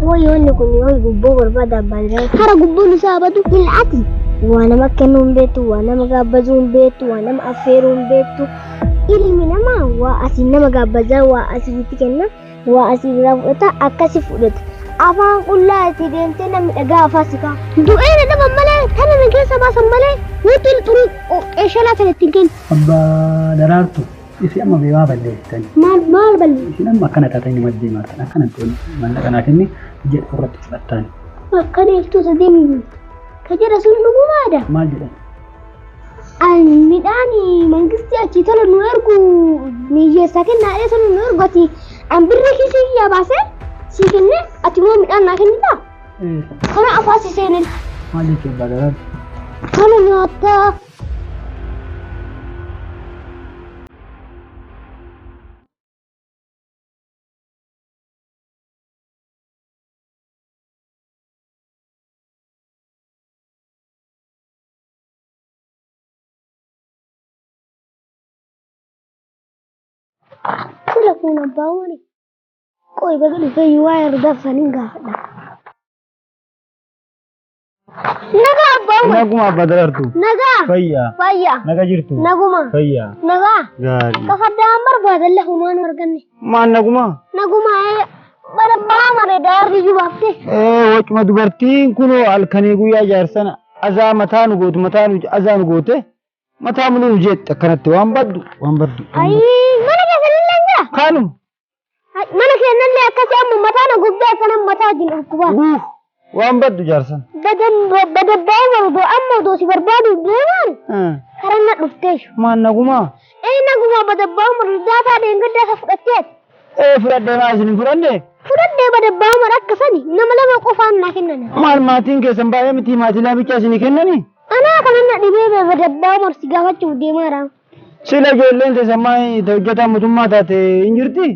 Wayyoonni kun yoo gubboo barbaada abbaa jiran. Hara gubboon isaa badu fil'aati. Waa nama kennuu hin beektu, waa nama gaabbazuu hin beektu, waa nama affeeruu hin beektu. Ilmi namaa waa asii nama gaabbazaa, waa asii itti kenna, waa asii biraa fudhata, akkasi fudhata. Afaan qullaa itti deemtee namni dhagaa afaa si ka'a. Du'ee na dhaban malee, tana na keessa baasan malee, wanti xurii qeeshalaa sana ittiin kennu. Abbaa Daraartu, isin amma mee maa balleessitan? Maal maal balleessi? Isin amma akkana taatanii nama deemaa akkana ta'e maallaqa naa kenni jedhu irratti fudhattaan. Akka deeltuu sadii ka jedha sun dhugumaadha. Maal jedhan? Midhaan mangistii achii tola nu ergu hiyyeessaa kennaa dhee tola nu ergu ati an birrii kiisii kiyyaa baasee sii kennee ati immoo midhaan naa kennitaa? Kana afaa si seenin. Maal jechuun abbaa Daraartu? Kana nyaattaa. Sila kun abbaa wani. Qoy baga dhufee waa ergaaf saniin gaafadha. Nagaa abbaa wani. Naguma abbaa Daraartu. Nagaa. Fayyaa. Fayyaa. Naga jirtu. Naguma. Fayyaa. Nagaa. Gaarii. Kafaddaan barbaadalla humaan arganne. Maal naguma? Naguma barabbaa mare daarri jubaatte. Ee wacuma dubartiin kunoo halkanii guyyaa jaarsana azaa mataa nu gootu mataa nu azaa nu goote mataa muluu nu jeetti akkanatti waan baddu waan baddu. Ayii mana keessanillee jira. Kanuma. Mana keenyallee akkasii amma mataa na gubbee akkana mataa wajjin dhukkubaa. Uuf waan baddu jaarsan. Badan badabbaa odoo amma odoo si barbaadu deemaan karaa na dhuftee. Maal nagumaa? Ee naguma badabbaa daataa deengaddaa isa fudhattee Ee fudhadhee maa isin hin fudhanne? Fudhadhee badabbaa akka sani nama lama qofaan naa kennan. Maal maatiin keessan baay'ee miti maatii laamichaa isinii kennanii? Anaa kana na dhibee badabbaa si gaafachuuf deemaara. Sila ijoolleen teessan maa hojjetaa mootummaa taate hin jirti?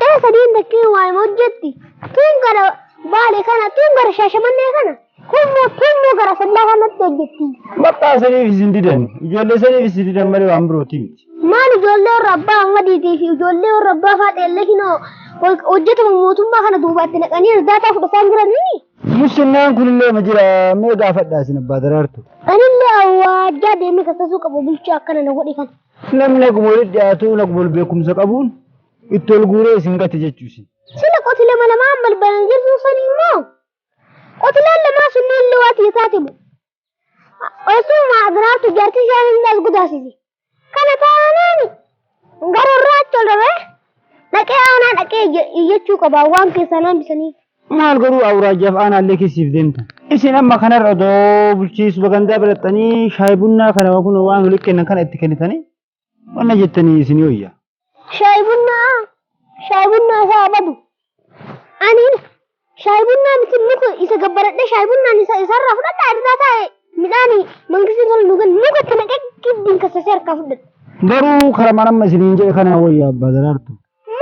Ee sadiin takkee waa hojjetti. Tuun gara Baale kana tuun gara Shaashamannee kana kunmoo tuunmoo gara Sallaa kanatti hojjetti. Bakka saniif isin didan ijoollee saniif isin didan malee waan birooti miti. Maal ijoollee warra abbaa Ahmadiitii fi ijoollee warra abbaa Faaxeellee kinoo hojjetama mootummaa kana duubaatti naqanii irdaataa fudhataa jiranii. Musinnaan kunillee ma jira mee gaafadhaa isin abbaa Daraartu. Anillee awwaajjaa deemee kassasuu qabu bulchuu akkana na godhe kana. Namni naguma walitti dhiyaatu naguma wal beekumsa qabuun itti ol guuree isin gate jechuusi. Sila qoti lama lamaan balbalan jirtu san immoo qotileen lamaa sunniin liwaati isaatimu. Osuma Daraartu jaartii ishee hin as gudaasisi. Kana taanaan gara irraa achi ol rabee dhaqee aanaa dhaqee iyyachuu qaba waan keessaa naan bisaniif. Maal garuu awuraajjaaf aanaallee keessiif deemtan. Isin amma kanarra odoo bulchiisu bagandaa bilaxxanii shaayii bunnaa kana kun waan walitti kennan kana itti kennitanii wanna jettanii isin yooyya. Shaayii bunnaa shaayii bunnaa isaa badu. Ani shaayii bunnaa miti muka isa gabbaradhee shaayii bunnaan isa isarraa fudhadhaa irraa taa'e midhaan mangistiin tola nu kennu muka itti naqee gibbiin kassasee harkaa fudhadha. Garuu karaa mana amma isiniin jedhe kana wayya abbaa Daraartu.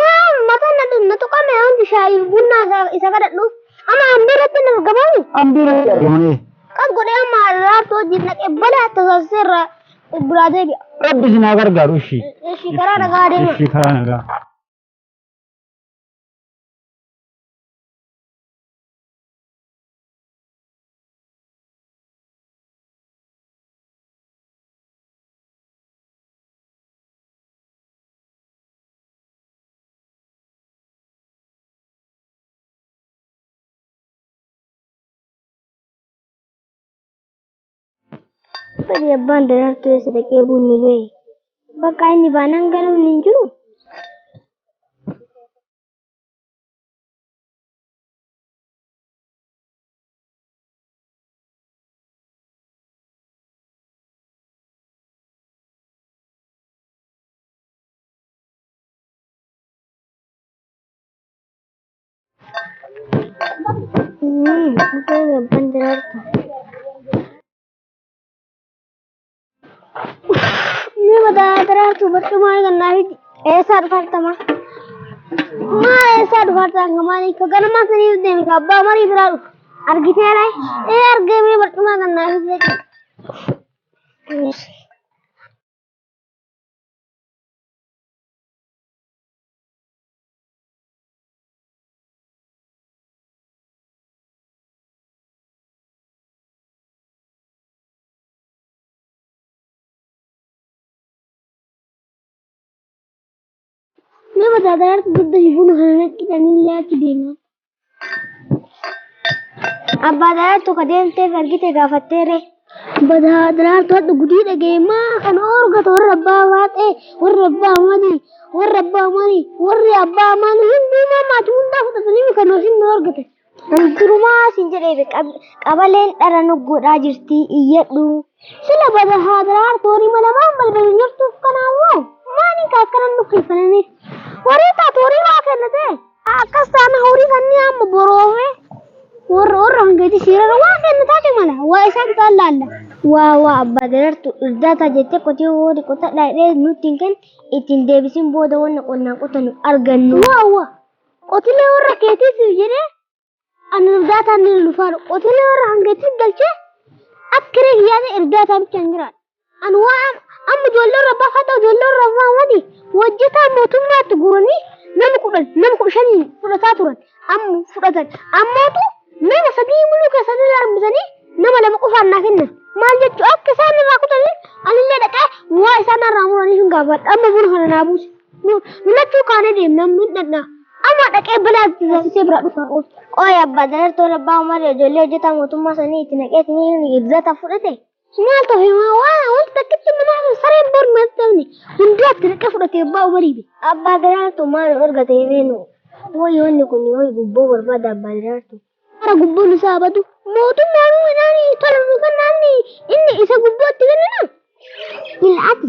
Maa mataa na na tuqame hundi shaayii bunnaa isa kadhadhu. Amma hambiirratti na argamani. Hambiirratti argamanii. Qas godhee amma Daraartu wajjin dhaqee balaa tasaasisee irraa biraa deebi'a. Rabbi isin haa gargaaru ishii. Ishii karaa nagaa deema. Ishii karaa nagaa. Badi abbaan Daraartuu eessa dhaqee bunni ga'e? Bakka inni baanaan galuun hin jiru. Abbaan Daraartuu. Mee mataa Daraartuu barcumaa kennaa fi eessaa dhufartama? Maa eessaa dhufarta maali? Ka ganamaa saniif deeme ka abbaa marii biraa dhufa. Argiteera? Ee argee mee barcumaa kennaa fi Nama daraartu dugda fi buna kana naqxanii achi deema. Abbaa daraartu ka deemteef argite gaafatteere. Badaa daraartu hadhu gudii dhaga'e maa kan orgata warra abbaa waaxee warra abbaa manii warra abbaa manii warri abbaa manii hundumaa maatii hundaa fudhatanii kan osin nu argate. Durumaa siin jedhee qabaleen dhara nu godhaa jirti iyyadhu. Sila bada haadaraartu horii malamaan balbala jirtuuf kanaafuu maaliin ka akkana nu kifalanii. Horii taatu horii waa kennate akkas taana horii kanneen amma boroofe warra warra hangeeti siirara waa kenna taate mala waa isaan taan laalla. Waa waa abbaa darartu irdaataa jettee qotee horii qotadhaa jedhee nutti hin kenn ittiin deebisin booda wanna qonnaan qotanu argannu. Waa waa qotilee warra keetiif jedhee ani irdaataan ni lufaadha qotilee warra hangeetiif galchee akka ree hiyyaate irdaataa bicha hin jiraadha. Ani waa amma ijoollee warra abbaa faataa ijoollee warra abbaa mati hojjetaa mootummaatti guranii nama 10 nama 15 fudhataa turan amma fudhatan ammootu nama 3 muluu keessatti darbisanii nama 2 qofaan naa kennan maal jechuu akka isaan irraa kutanii anillee dhaqee waa isaan irraa muranii hin gaafadha amma buna kana naa buuse nu lachuu kaanee deemna amma hin dhaqna amma dhaqee balaa itti bira dhufa ooltu. Qoy abbaa darartoon abbaa Umar ijoollee hojjetaa mootummaa sanii itti naqeetiin irdata fudhate. Maal ta'e waan wanti takkitti manaa sareen bor maal ta'e hundaa itti naqee fudhate abbaa Umarii be. Abbaa daraartu maal argate beenu. Woy wanni kun woy gubboo barbaada abbaa daraartu. Hara gubboon isaa badu mootummaan midhaan tola nu kennaanni inni isa gubbootti kennina. Il'aati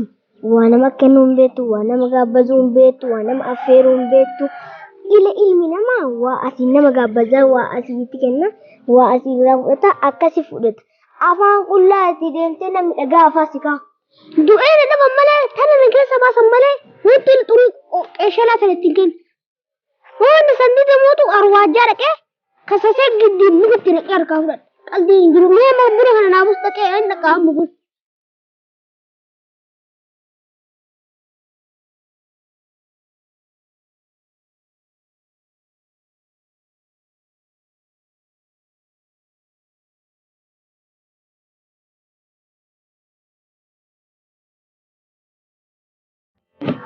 waa nama kennuu hin beektu, waa nama gaabbazuu hin beektu, waa nama affeeruu hin beektu. Ila ilmi namaa waa asii nama gaabbazaa, waa asii itti kenna, waa asii biraa fudhata, akkasi fudhata. Afaan qullaa itti deemtee namni dhagaa afaa si kaa'u. Du'ee na dhaban malee tana na keessa baasan malee wanti xurii qeeshalaa sana ittiin kennu. Wanni san dide mootu arwaajjaa dhaqee kasasee giddiin mukatti naqee harkaa fudhadha. Qaldiin hin jiru. Mee amma buna kana naabus dhaqee hin dhaqaa amma buna.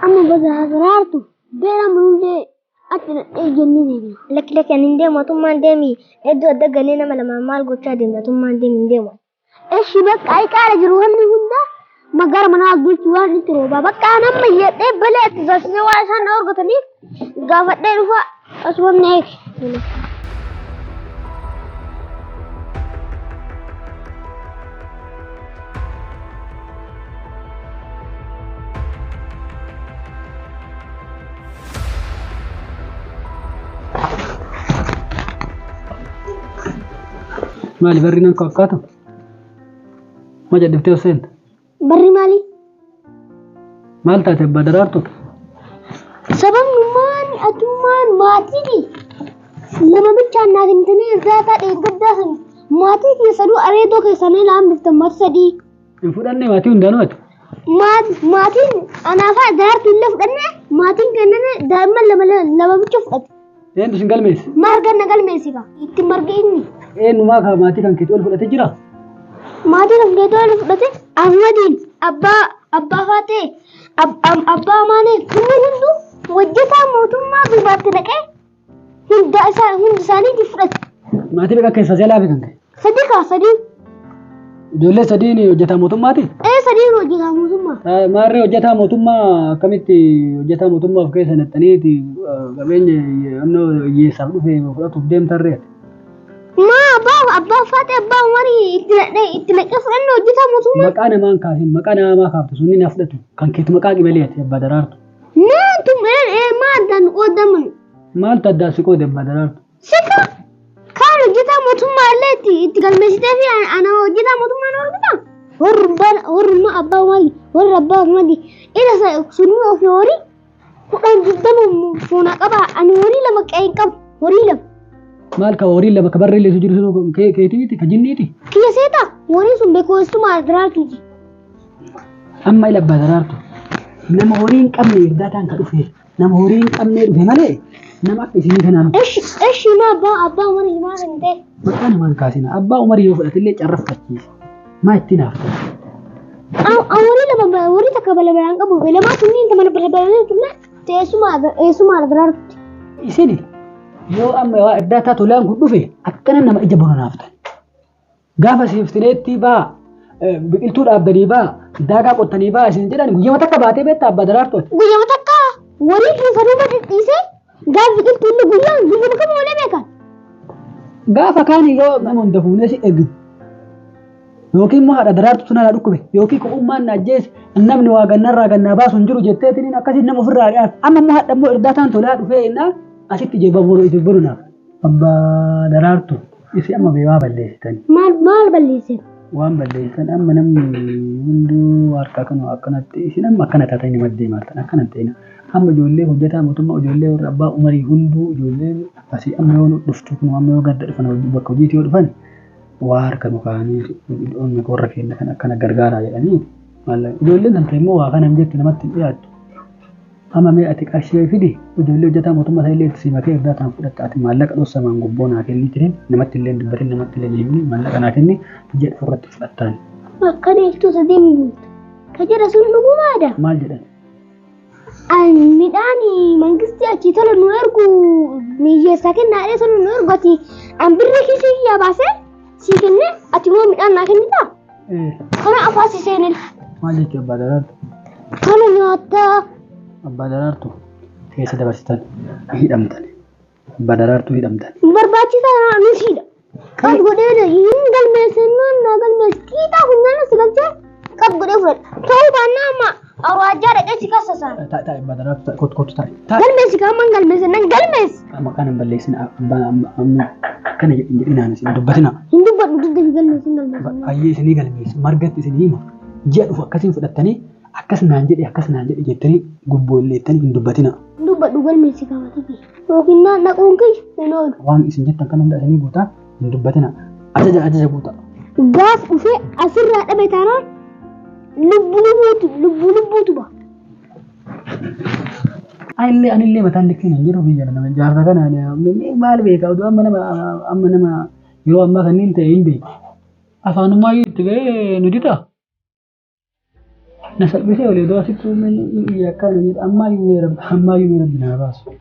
Amma bada daraartu beera mul'ee achi dhaqee jennee deemna. Lakki lakki ani hin deemu atummaan deemi iddoo adda galee nama lamaan maal gochaa deemna atummaan deemi hin deemu. Eshi bakka ay qaala jiru wanni hunda magara manaa bulchu waan itti roobaa bakka nama iyyadhee balee itti zaasisee waan isaan argataniif gaafadhee dhufa asumaan na eegi. Maali barri nan fakkaatu? Ma jedhiftee ol seenta? Barri maali? Maal taate abbaa daraartu? Sababni maani atummaan maatiiti. Lama bichaan naa kennitanii irdaataa dheeggaddaa san maatii keessanuu areedoo keessanii na hambiftan maatii sadii. Hin fudhanne maatii hundaanuu ati? Maatiin anaafaa daraartu illee fudhanne maatiin kenname daa'imman lama lama bicha fudhate. Eenyu isin galmeesse? Marga na galmeesse kaa itti marga inni. Eenyumaa kaa maatii kan keetii ol fudhate jira? Maatii kan keetii ol fudhate Ahmadiin abbaa abbaa faatee abbaa Amaanee kunneen hunduu hojjetaa mootummaa duubaatti naqee hunda isaa hundi isaaniitii fudhate. Maatii meeqa keessaa si alaafi kan ka'e? Sadii kaa sadii. Ijoollee sadiin hojjetaa mootummaati? Ee sadiin hojjetaa mootummaa. Maarree hojjetaa mootummaa akkamitti hojjetaa mootummaa of keessa naqxaniiti qabeenya annoo hiyyeessaaf dhufe fudhatuuf deemtarree? Maa abbaa abbaa faatee abbaa umarii itti naqee itti naqee fudhanne hojjetaa mootummaa. Maqaa namaan kaasin maqaa namaa kaaftu sunni na fudhatu kan keetu maqaa qibalee ati abbaa daraartu. Maa tum maa addaan qoodaman. Maaltu addaan si qoode abbaa daraartu? Sika kaan hojjetaa mootummaa illee itti itti galmeessitee fi ana hojjetaa mootummaa na hojjetaa. Warrummaa abbaa umarii warra abbaa umarii ila sunni ofii horii 10 20 fuuna qaba ani horii 2 qe'ee hin qabu horii 2. Maal ka horii 2 ka barree leessu jiru sun keetiiti ka jinniiti? Kiyya seeta horii sun beekoostuma daraartuuti. Amma ila abbaa daraartu nama horii hin qabne irdaataan ka dhufe nama horii hin qabne dhufe malee nama akka isinii kanaa miti. Eshi eshi maa abbaa abbaa umarii maa kan ta'e. Maqaa namaan kaasina abbaa umarii yoo fudhatellee carraffachiisa. Maa ittiin hafta? Horii 2 horii takka bala balaan qabu lamaa sunniin mana bala balaan turre. Teessuma daraartutti. Isin yoo amma waa irdaataa tolaan kun dhufe akkana nama ija bononaaf ta'e. Gaafa siiftineetti baa biqiltuu dhaabdanii baa daagaa qottanii baa isin jedhan guyyama takka baatee beektaa abbaa daraartu. Guyyama takka warii cuunfanuu gadi dhiisee gaafa biqiltuu inni guyyaan guyyama kam oolee beekan. Gaafa kaan yoo nama hunda fuunee si ergitu yookiin immoo haadha daraartu sun haadha dhukkube yookiin ko'ummaan na ajjeese namni waa gannarraa gannaa baasu hin jiru jetteetiin akkasiin nama ofirraa dhiyaatu. Amma immoo haadha immoo irdaataan tolaa dhufee innaa asitti ija borunaaf. Abbaa daraartu isi amma beekaa balleessitan. Maal maal balleessan? Waan balleessan amma namni hunduu harka kana akkanatti isin amma akkana taatanii nama deemaa jirtan akkana ta'ina. Amma ijoollee hojjetaa mootummaa ijoollee warra abbaa umarii hunduu ijoollee asii amma yoo dhuftu kun amma yoo gadda dhufan bakka hojiitti yoo dhufan waa harka nu kaa'anii warra keenya kan akkana gargaaraa jedhanii ijoolleen kan ta'e immoo waa kana hin jettu namatti hin dhiyaattu. Amma mee ati qarshii fidi ijoollee hojjetaa mootummaa ta'e illee itti simatee irdaataan fudhatta ati maallaqa dhossamaan gubboo naa kenni jedheen namatti illee dubbatin namatti illee hin himni maallaqa naa kenni jedhu ofirratti fudhattaan. Akka deeltuu sadeen guutu. Ka jedha sun dhugumaadha. Maal jedhan? Midhaan mangistii achii tola nu ergu hiyyeessaa kennaadhee tola nu ergu ati an birri kiisii kiyyaa baasee sii kennee ati immoo midhaan naa kennitaa? Kana afaan si seenin. Maal jechuu abbaa daraartu? Tola nyaattaa. Abbaa daraartu keessa dabarsitan hidhamtan. Abbaa daraartu hidhamtan. Barbaachisaa nusiidha. Qab godhee hin galmeessannaan naa galmeessi. Qiixaa funyaan si galchee qab godhee fudhadha. Ta'uu baannaa amma awraajjaa dhaqee si kassasaan. Taa'e taa'e abbaa daraartu taa'e kottu kottu taa'e. Taa'e. Galmeessi kaamman galmeessan galmeessi. Maqaan hin balleessin abbaa amma akkana jedhin jedhinaan isin dubbatina. Hin dubbadhu dugda hin galmeessin galmeessin. Baay'ee isinii galmeessu margatti isinii hima. Ji'a dhufu akkasiin fudhattanii akkas naan jedhe akkas naan jedhe jettanii gubboo illee jettanii hin dubbatina. Hin dubbadhu galmeessi kaamatu kiyya. Yookiin naan dhaquun kiyya hin oolu. Waan isin jettan kan hunda isinii guutaa hin dubbatina. Ajaja ajaja guutaa. Gaaf dhufee asirraa dhabe taanaan lubbuu lubbuutu lubbuu lubbuutu ba'a. Anillee anillee mataan likkiin hin jiru biyya nama jaarsa kana maal beeka oduu amma nama amma nama yeroo ammaa kanneen ta'e hin beeku. Afaanummaa itti ga'ee nu dida. Na salphisee olii oduu asitti biyya akkana jedha ammaa iyyuu rabbi ammaa iyyuu rabbi naa baasu.